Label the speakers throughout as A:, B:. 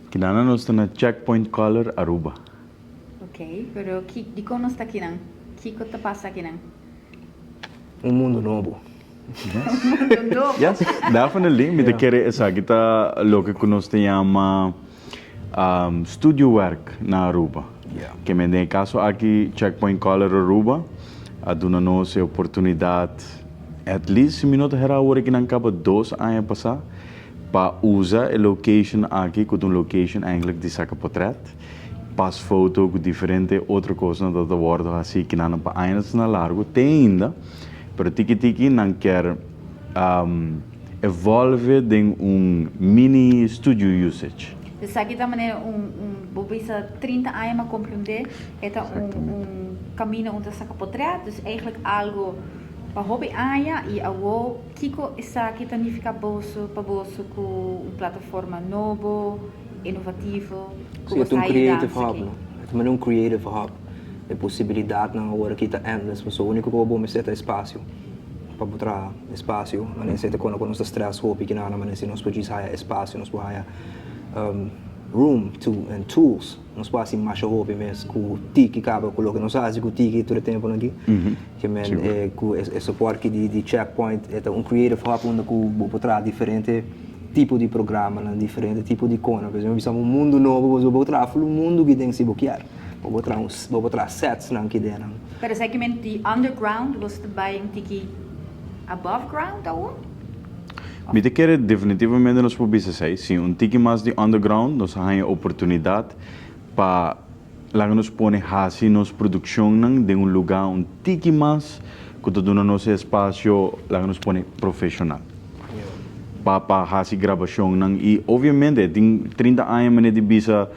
A: Kinan nos ta na Checkpoint Color Aruba.
B: Ok, pero ki dikon nos ta akinan? Kiko ta pasa akinan?
C: Un mundo nobo.
B: Un mundo nobo.
A: Yes, definitely. Mi ta kere esaki ta loke ku nos ta yama studiowerk na Aruba. Ke men den e kaso aki Checkpoint Color Aruba a duna nos e oportunidat at least si mi no ta hera awor aki nan kaba 2 aña pasá pa usa e location aki ku ta un location eigenlijk di saka potret, pas foto ku diferente otro kosnan ta wòrdu hasi kinan pa añanan largu te ainda, pero tiki tiki nan kier evolve den un mini studio usage.
B: Esaki ta manera un bo bisa 30 aña m'a comprende e ta un camino unda saka potret, dus eigenlijk algo pa hopi aña. Y awo kiko esaki ta nifica boso pa boso cu un plataforma nobo, innovativo cu
C: Si,
B: boso
C: e un
B: haya
C: creative
B: dança
C: hub,
B: aki?
C: No? E ta un creative hub. E posibilidad nan awor aki ta endless. So, unico cu bo mester ta espacio pa bo traha, espacio. Mas esey ta cuando nos ta stress hopi cu nada, mas nos por haya espacio, nos por haya room to and tools. Nos por haci mas hopi mes cu tiki caba cu loke nos haci cu tiki tur e tempo aki. Ke men cu e support di Checkpoint e un creative hub unda cu bo por traha diferente tipo di programa, diferente tipo di cos. Por ehempel, bisa un mundo nobo, bo por traha un mundo cu tin si bo kier. Bo por traha bo por traha sets nan aki den.
B: Pero esaki men di underground, bo ta bay un tiki above ground awo?
A: Mi ta kere definitivamente nos por bisa esey. Si un tiki mas di underground, nos haya oportunidad pa laga nos pone hasi nos produccion nan den un lugar un tiki mas cu ta duna nos espacio, laga nos pone, profesional. Pa hasi grabacion nan y obviamente tin 30 aña mane di bisa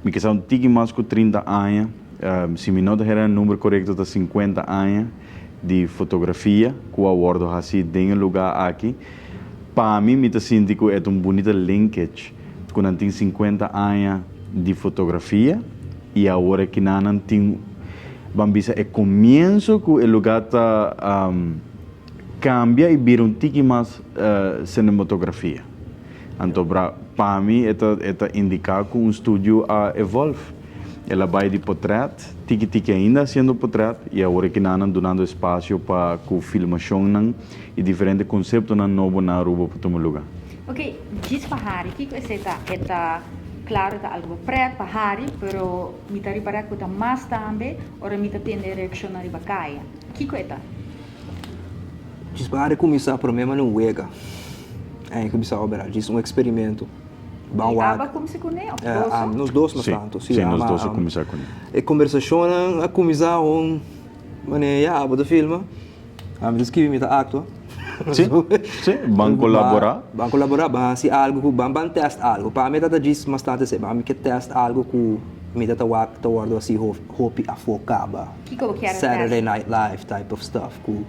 A: mi ke un tiki mas cu 30 aña, si mi no ta hera e number corecto, ta 50 aña di fotografia cu a wordo hasi den e lugar aki. Pa mi, mi ta sinti cu e un bunita linkage cu nan tin 50 aña di fotografia y awor aki nan tin, ban bisa, e comienso cu e lugar ta cambia y bira un tiki mas cinematografia. Anto, pa mi, e ta indica cu un studio a evolve. El a bay di portret, tiki tiki ainda haciendo portret, y awor aki nan dunando espacio pa cu filmacion nan y diferente concepto nan nobo na Aruba pa tuma lugar.
B: Ok, djis pa hari, kiko esey ta? E ta claro ta algo pret pa hari, pero mi ta ripara cu ta mas tambe ora mi ta tende reaccion riba caya. Kiko e ta?
C: Djis pa hari cuminsa prome man un wega. E cuminsa obra, djis un experimento. Ban
B: E
C: wak.
B: abo a cuminsa cu ne? Of
C: Eh,
B: boso?
C: Nos dos mas
A: Si,
C: tanto.
A: si, nos dos a cuminsa cu ne.
C: E conversacion a cuminsa un mane ya abo ta filma. Ami ta skirbi, mi ta actua.
A: Si, ban colabora.
C: Ban colabora, ban hasi algo cu ban test algo. Pa mi ta djis mas tanto esey, mi ke test algo cu mi ta wak ta wordo asina hopi afo caba.
B: Kiko bo kier
C: Saturday
B: test?
C: Night Live type of stuff. Cu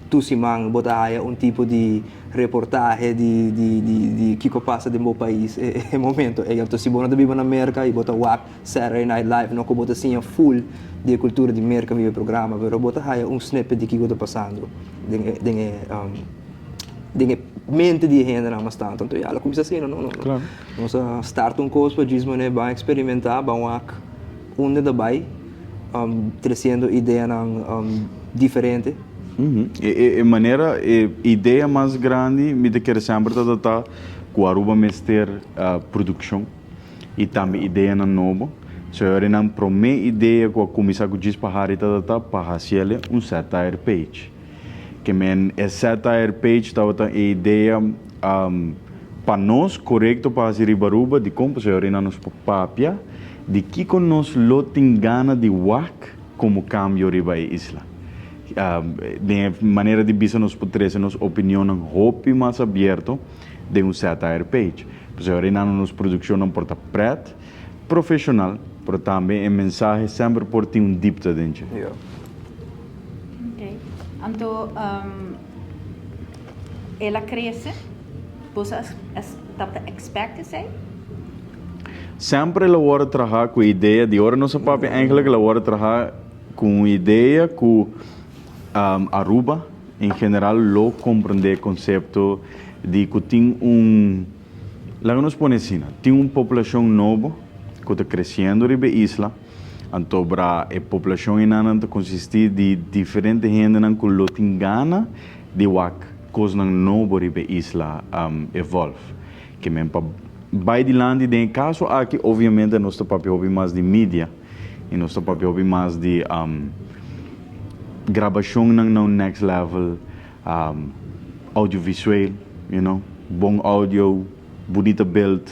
C: tur siman bo ta haya un tipo di reportahe di kiko pasa den bo pais e momento. E anto si bo no ta biba na Merca y bo ta wak Saturday Night Live, no cu bo ta siña full di e cultura di Merca via programa, pero bo ta haya un snippet di kiko ta pasando den e mente di hende nan mas tanto. Anto ya, a cuminsa asina, no, no. Nos a start un cos pa djis mane ban experimenta, ban wak unda ta bay, treciendo ideanan diferente.
A: E manera, e idea mas grandi, mi ta kere semper ta cu Aruba mester produccion y tambe ideanan nobo. So nan prome idea cu a cuminsa cu Djis pa Hari ta pa haciele un satire page. Ke men e satire page tabata e idea pa nos corecto pa haci riba Aruba di con pasobra nan nos por papia di kiko nos lo tin gana di wak como cambio riba e isla. Den manera di bisa nos por trece nos opinion hopi mas abierto den un satire page. Pasobra nan nos produccion nan por ta pret, profesional, pero tambe e mensahe semper por tin un diepte den.
B: Ok. Anto, el a crece? Boso tabata expect esey?
A: Semper el a wordo traha cu idea di ora nos papia, eigenlijk el a wordo traha cu idea cu Aruba en general lo comprende concepto di cu tin un Laga nos pone asina, tin un populashon nobo ku ta kresiendo riba e isla, anto bra e populashon enanan ta konsistí di diferente hendenan ku lo tin gana di wak kosnan nobo riba e isla evolve. Ke men pa bai dilanti den e kaso aki obviamente nos ta papia hopi mas di media i nos ta papia hopi mas di grabashonnan na un next level. Audiovisueel, you know, bon audio, bunita beeld,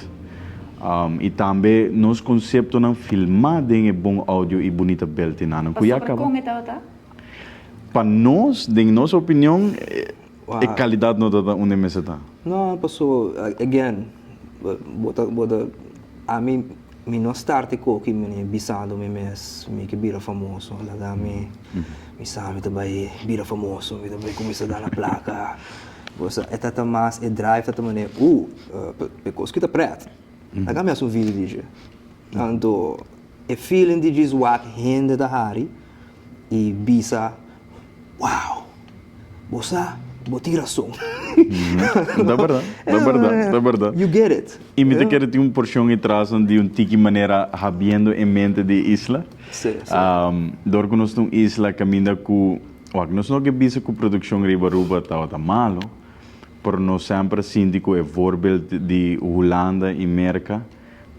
A: i tambe nos konseptonan filmá den e bon audio i bunita beeld i nan ku ya
B: Pasobra
A: kaba.
B: kon e tabata?
A: Pa nos, den nos opinion, e kalidat no tabata unda e mester ta.
C: No, paso, again, bo ta, bo ta, ami Mi no start e koki mene bisando mi mes mi ke bira famoso laga mi mi sa mi ta bai bira famoso mi ta bai kuminsa gana plaka bo sa e ta ta mas e drive ta ta mane uh e kos ki ta pret laga mi hasi un video di dje anto e feeling di djis wak hende ta hari i bisa wow bo sa bo tin rason.
A: Ta berdad, ta berdad, ta berdad.
C: You get it.
A: I mi ta kere tin un porcion e trason di un tiki manera habiendo en mente di e isla.
C: Si, si.
A: Dor ku nos ta un isla kaminda ku, wak, nos no ke bisa ku produkshon riba Aruba tabata malo, pero nos semper a sinti ku e voorbeeld di Hulanda i Merka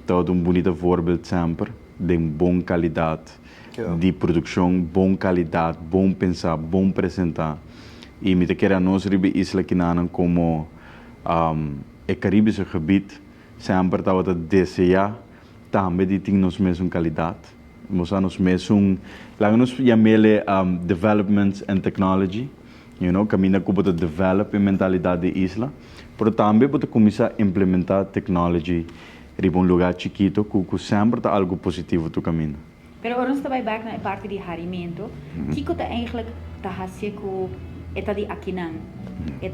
A: tabata un bunita voorbeeld semper den bon kalidat. Di produkshon, bon kalidat, bon pensá, bon presentá. I mi ta kere anos riba e isla kinanan komo e Karibische gebied semper tabata deseá tambe di tin nos mesun kalidat, mostra nos mesun, laga nos yam'ele developments and technology, you know, kaminda ku bo ta develop e mentalidat di e isla, pero tambe bo ta kuminsá implementá technology riba un lugá chikito ku ku semper ta algu positivo tur kaminda.
B: Pero ora nos ta bai bek na e parti di harimentu, kiko ta eigenlijk ta hacié ku e ta di akinan? E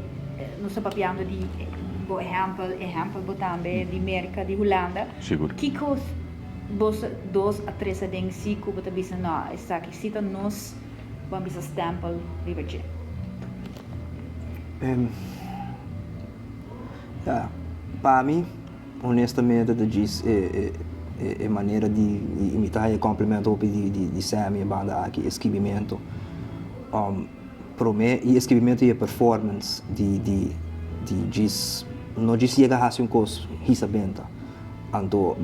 B: nos ta papiando di bo ehèmpel, ehèmpel bo tambe di Merka, di Hulanda.
A: Sigur.
B: Kiko bos dos a trese aden si ku bo ta bisa no, esaki si ta nos bo a bisa stèmpel riba dje?
C: Ya, pa mi. Honestamente ta djis e e manera di mi ta haya complimento hopi di di Sammy e banda aki e skibimento prome e skibimento y e performance di di di djis no djis yega hasi un kos hisa benta anto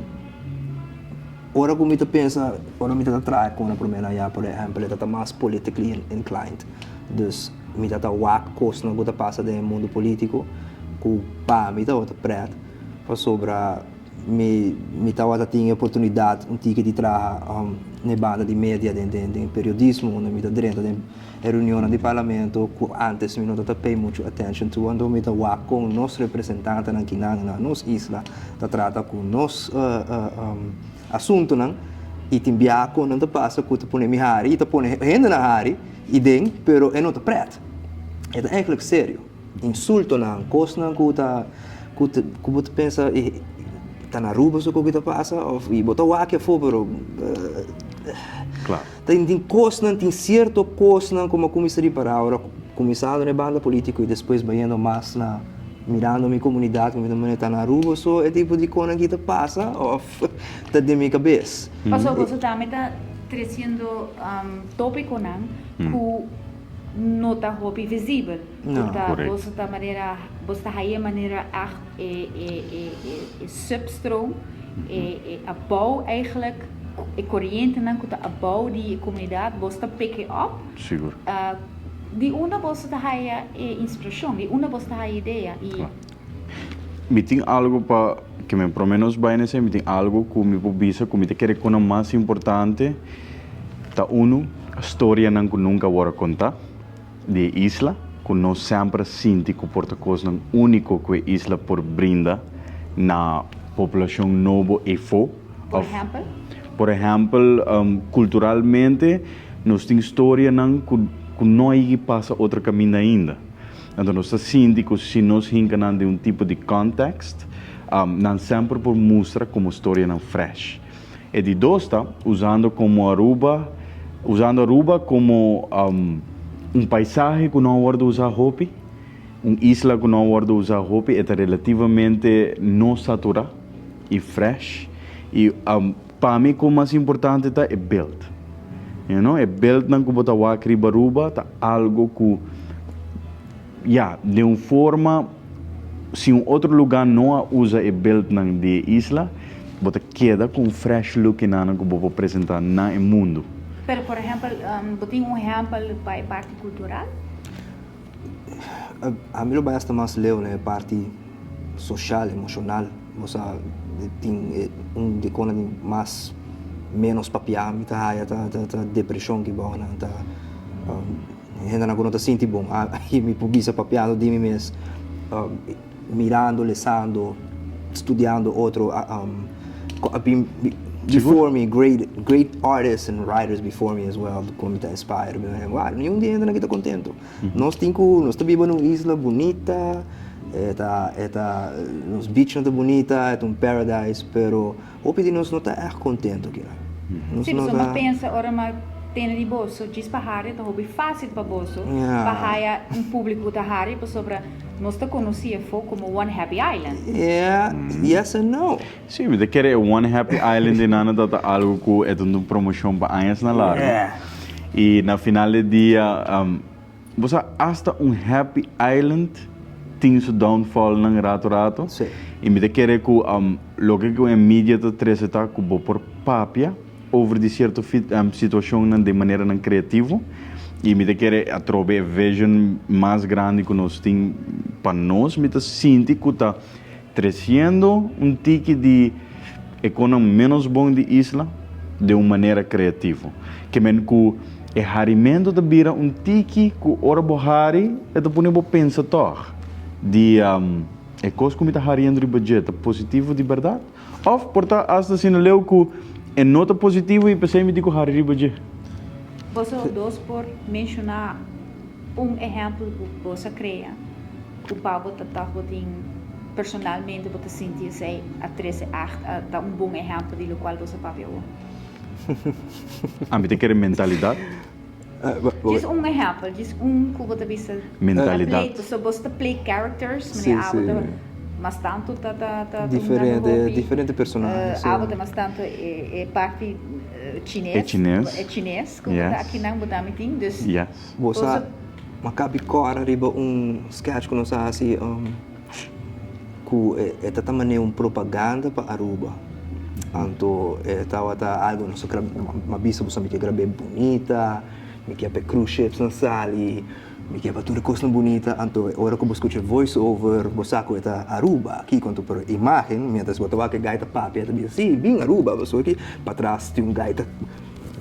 C: ora ku mi ta pensa ora mi ta traha ku una prome nan ya por ehempel e ta ta mas politically inclined dus mi ta ta wak kosnan ku ta pasa den e mundo politico ku pa mi tabata pret. Pasobra mi mi tabata tin e oportunidat un tiki di traha na e banda di media den den den periodismo unda mi ta drenta den e reunionnan di parlamento ku antes mi no ta ta pay muchu attention to anto mi ta wak kon nos representantenan kinan na nos isla ta trata ku nos asuntunan i tin biaha kon nan ta pasa ku ta pone mi hari i ta pone hendenan hari i den pero e no ta pret e ta eigenlijk serio. Insultonan, kosnan ku ta ku ta ku bo ta pensa e ta na Aruba so ku ta pasa of i bo ta wak afó pero
A: Klaar.
C: Tin tin kosnan tin sierto kosnan ku mi a kuminsá ripará ora kuminsando na e banda polítiko i despues bayendo mas na mirando mi komunidat ku mi ta mira ta na Aruba so e tipo di kosnan aki ta pasa of ta den mi kabes.
B: Pasobra boso tambe ta tresiendo tópikonan ku no ta hopi visibel.
C: No.
B: Ku ta
A: Correct.
B: boso ta manera boso ta haye manera echt e e e e e substroom, e e abou eigenlijk e corientenan ku ta abou di e comunidad boso ta pick e op.
A: Sigur.
B: Di unda boso ta haya e inspiracion? Di unda boso ta haya idea? I
A: Kla. Mi tin algo pa ke men prome nos bai na esei mi tin algo ku mi por bisa ku mi ta kere ku nan mas importante ta unu storianan ku nunka a wòrdu kontá di e isla ku nos semper a sinti ku por ta kosnan úniko ku e isla por brinda na poblashon nobo efo
B: Por
A: òf
B: ehèmpel?
A: por ehèmpel kulturalmente nos tin storianan ku ku no a yigi pasa otro kaminda ainda. Anto nos ta sinti ku si nos hinka nan den un tipo di context, nan semper por mustra komo storianan fresh. E di dos ta usando komo Aruba, usando Aruba komo un paisahe ku no a wòrdu usá hopi. Un isla ku no a wòrdu usá hopi, e ta relativamente no saturá i fresh. I pa mi ku mas importante ta e beld. You know, e beldnan ku bo ta wak riba Aruba ta algo ku, ya, den un forma si un otro lugá no a usa e beldnan di e isla, bo ta keda ku un fresh look enanan ku bo por presentá na e mundu.
B: Pero por ehèmpel, bo tin un ehèmpel pa e parti kultural?
C: Ami lo bai hasta mas leu na e parti social, emocional. Bo sa tin un di kona di mas menos papia mi ta haya ta ta depresion ki bao nan ta hendenan ku no ta sinti bon. Mi por bisa papiando di mi mes mirando, lesando, studiando otro before me great great artists and writers before me as well ku mi ta inspire mi wak niun di e hendenan aki ta kontento. Nos tin ku nos ta biba na un isla bunita e ta e ta nos beachnan ta bunita e ta un paradise pero hopi di nos no ta ègt kontento kila. Nos
B: Sí,
C: no
B: pasobra
C: ta
B: mi pensa ora mi tende di boso djis pa hari ta hopi fácil pa boso pa haya un público ku ta hari pasobra nos ta konosí afó komo One Happy Island.
C: Yeah, yes and no.
A: Sí, mi ta kere e One Happy Island di nana ta ta algo ku e ta un promoshon pa añasnan largu. I na final di dia, bo sa asta un Happy Island tin su downfallnan rato rato. I mi ta kere ku loke ku e media ta trese ta ku bo por papia over di sierto situashonnan den maneranan kreativo. I mi ta kere atrobe e vision mas grandi ku nos tin pa nos, mi ta sinti ku ta Treciendo un tiki di e konan menos bon di isla den un manera creativo. Ke men ku e harimento ta bira un tiki ku ora bo hari e ta pone bo pensa tog di e kos ku mi ta hariendo riba dje ta positivo di berdad? Of por ta asta asina leu ku e no ta positivo i p'esei mi tin ku hari riba dje?
B: Boso dos por menshoná un ehèmpel ku boso a krea ku pa bo ta tòg bo tin personalmente bo ta sinti esei a trese acht a ta un bon ehèmpel di lokual boso a papia awor?
A: Ami ta kere mentalidat.
B: Djis un ehèmpel, djis un ku bo ta bisa
A: Mentalidat.
B: Ta play, so boso ta play characters, manera abo ta mas tantu ta ta ta
C: Diferente,
B: hopi,
C: diferente personahe, si.
B: Abo ta mas tantu e parti chines,
A: E chines.
B: e chines ku bo ta akinan bo tambe tin, dus
A: Yes.
C: Bo sa, m'a kabi kòrda riba un sketch ku nos a hasi ku e ta ta manera un propaganda pa Aruba. Anto e tabata algu nos a graba, m'a bisa boso mi ke grab'é bunita, mi ke pa e cruise shipsnan sali, mi ke pa tur e kosnan bunita. Anto e ora ku bo skucha e voice over bo sa ku e ta Aruba kiko. Anto pero e imagen mientras bo ta wak e guy ta papia e ta bisa si bin Aruba pasobra aki patras tin un guy ta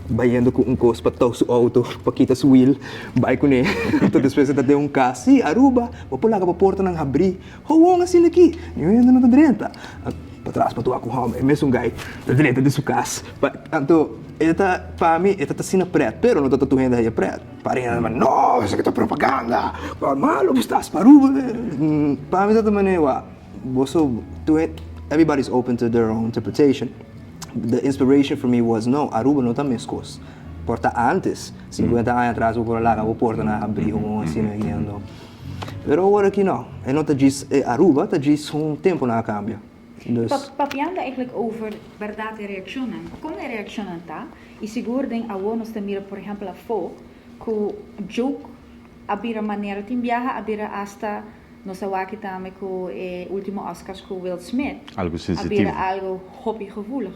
C: Bayendo ku un kos pa tou su outo pa kita su wiel bai kuné. Anto despues e ta den un kas, sí, Aruba, bo por laga bo portanan habrí. Howon asina aki, niun hende no ta drenta. Patras pa tua ku hòmber, e mesun gai ta drenta den su kas. Anto e ta, pa mi, e ta asina prèt, pero no ta tur hende haya prèt. Pareha nan ta, no, esaki ta propaganda, pa malo bo stas pa Aruba. Pa mi ta ta manera, wak, boso tur hende, everybody is open to their own interpretation. The inspiration for me was no, Aruba no ta meskos. Por ta antes, 50 aña atras bo por a laga bo portanan habrí gewoon asina yendo. Pero awor aki no, e no ta djis e Aruba, ta djis un temponan a kambia. Dus.
B: Papiando eigenlijk over berdad e reaccionnan, con e reaccionnan ta? Y sigur den awo nos ta mira por ehempel afo cu joke a bira manera tin biaha a bira hasta Nos a wak tambe ku e ultimo Oscars ku Will Smith
A: Algo
B: a
A: sensitivo.
B: bira algo hopi gevoelig.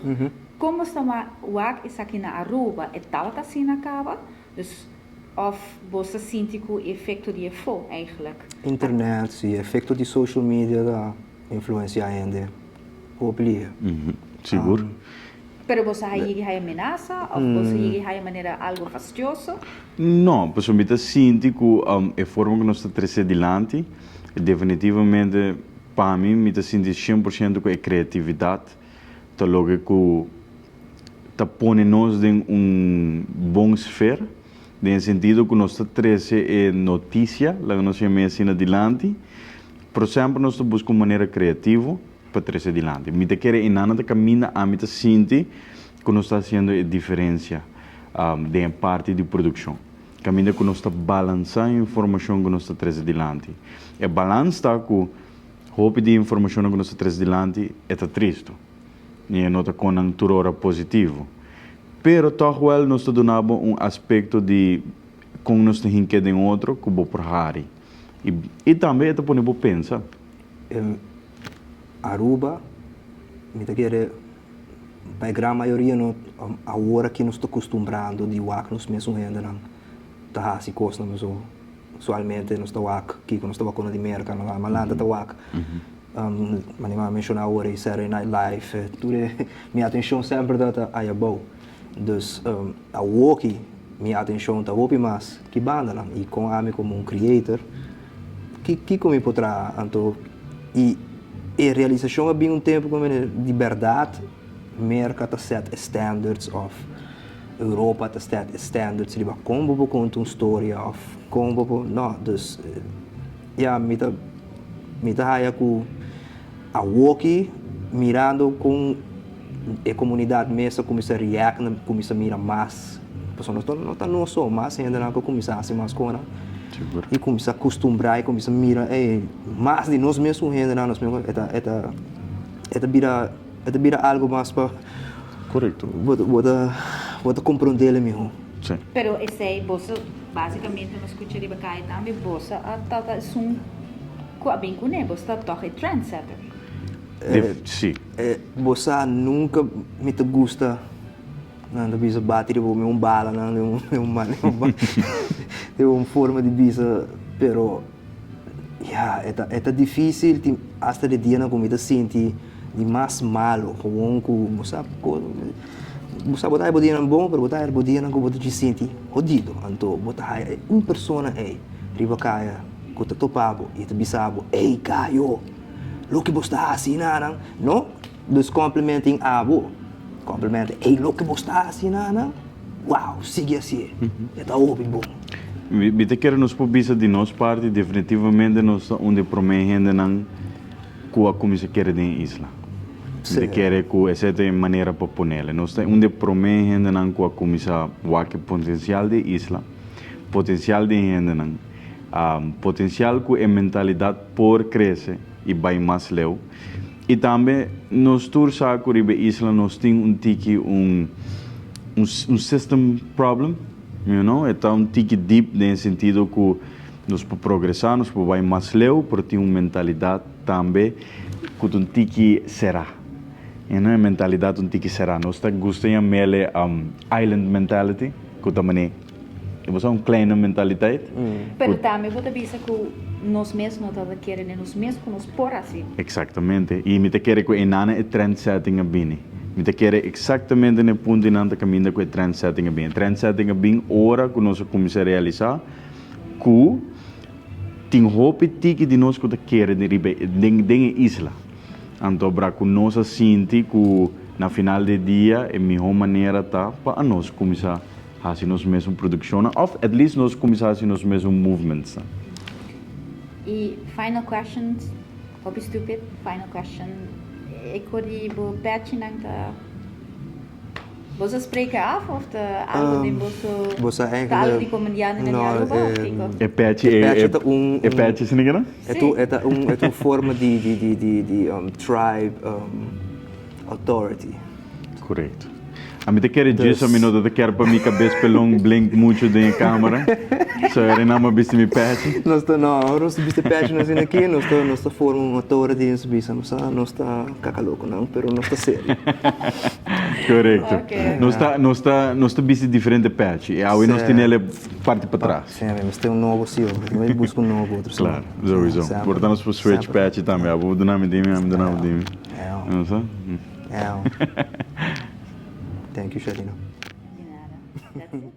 B: Kon bo sta wak esaki na Aruba? E tabata asina kaba? Dus of bo sa sinti ku e efekto di e fo eigenlijk?
C: Internet, si, efekto di social media ta influensia hende hopi lihe.
A: Sigur.
B: Pero bo sa yegi haya menasa of bo sa yegi haya manera algo fastioso?
A: No, pasobra mi ta sinti ku e forma ku nos ta trese dilanti, definitivamente pa mi, mi ta sinti 100% ku e kreatividat ta loke ku ta pone nos den un bon sfer, den e sentido ku nos ta trese e notisia, laga nos yam'é asina, dilanti, pero semper nos ta buska un manera kreativo pa trese dilanti. Mi ta kere einan ta kaminda ami ta sinti ku nos ta hasiendo e diferensia den e parti di produkshon. Kaminda ku nos ta balansá e informashon ku nos ta trese dilanti. E balans ta ku hopi di e informashonnan ku nos ta trese dilanti e ta tristu i e no ta kon nan tur ora positivo. Pero tòg wèl nos ta duna bo un aspekto di kon nos ta hink'é den otro ku bo por hari. I i tambe e ta pone bo pensa.
C: Aruba, mi ta kere pa e gran mayoria no awor aki nos ta kustumbrando di wak nos mesun hendenan ta hasi kosnan pasobra usualmente nos ta wak kiko nos ta wak kono di Merka nos ama lanta ta wak manera mi a menshoná awor e Saturday Night Live tur e mi atenshon semper ta ayabou dus awoki mi atenshon ta hopi mas ki bandanan i kon ami komo un creator Kiko mi por traha? Anto i e realisashon a bin un tempu ku mi di bèrdat Merka ta sèt e standards òf Europa ta sèt e standards riba kon bo por konta un storia òf kon bo por no dus ya mi ta mi ta haya ku awoki mirando kon e komunidat mes a kuminsá react nan kuminsá mira mas pasobra nos no ta nos so mas hendenan ku kuminsá hasi mas kosnan i kuminsá kustumbrá i kuminsá mira ey mas di nos mesun hendenan nos mes e ta e ta e ta bira e ta bira algu mas pa bo ta bo ta bo ta komprondé mihó.
B: Pero esei boso basikamente nos skucha riba kaya tambe boso a tata esun ku a bin kuné boso ta tòg e trendsetter.
A: Sí.
C: Bo sa nunca mi ta gusta nan ta bisa bati riba mi un bala nan den un den un forma di bisa pero ya e ta e ta dificil tin hasta de dianan cu mi ta sinti di mas malo gewoon cu bo sa bo sa bo ta haya bo dianan bon pero bo ta haya bo dianan cu bo ta sinti hodido anto bo ta haya un persona ey riba caya cu ta topa bo y ta bisa bo ey cayo. Loke bo sta hasi nanan, no? Dus complimenting abo. Complimenting, ey loke bo sta hasi nanan, wow, sigui hasié. E ta hopi bon.
A: Mi ta kere nos por bisa di nos parti definitivamente nos ta un di e promé hendenan ku a kuminsá kere den e isla. Mi ta kere ku esei ta e manera pa ponele. Nos ta un di e promé hendenan ku a kuminsá wak e potensial di e isla, potensial di e hendenan. Potensial ku e mentalidat por krese i bai mas leu. I tambe nos tur sa ku riba e isla nos tin un tiki un un system problem, you know, e ta un tiki deep den e sentido ku nos por progresá, nos por bai mas leu, pero tin un mentalidat tambe ku ta un tiki será, you know, e mentalidat un tiki será. Nos ta gusta yam'el island mentality, ku ta manera. E bo sa un kleine mentaliteit.
B: Pero tambe bo ta bisa ku nos mes no tabata kere den nos mes ku nos por hasi.
A: Eksaktamente. I mi ta kere ku einana e trendsetting a bini. Mi ta kere eksaktamente na e punto einan ta kaminda ku e trendsetting a bini. E trendsetting a bin ora ku nos a kuminsá realisá ku tin hopi tiki di nos ku ta kere den riba e den den e isla. Anto bra ku nos a sinti ku na final di e dia e mihó manera ta pa anos kuminsá Hasi nos mesun produccionnan of at least nos cuminsa hasi nos mesun movementsnan.
B: Y final questions, hopi stupid, final question, e cor di bo pechinan ta boso spreken af of ta algo den boso,
C: Boso
B: ta algo
C: eigenlijk
B: di comediantenan di
C: no
B: Aruba of kico?
A: E pechi
C: E
A: e
C: pechi ta un
A: e pechi asina kinan?
C: E ta e ta un e ta un forma di di di di di tribe authority.
A: Correcto. Ami ta kere djis ami no ta ta kier pa mi kabes pelon blink mucho den e camera. So era nan a bisti mi pechi.
C: Nos ta no, ora nos ta bisti pechi nos bini aki, nos ta nos ta forma un authority nos bisa nos ta nos ta kakalokonan pero nos ta serio.
A: Correcto.
B: Okay.
A: Nos ta nos ta nos ta bisti diferente pechi y awe nos tene el e parti patras.
C: Si, mi mester un nobo si, mi bai busca un nobo otro
A: Claro, sowieso. Por ta nos por switch pechi tambe. Abo duna mi dimi, ami duna bo dimi. No sa?
C: Thank you, Sharina.
B: Di nada. That's it.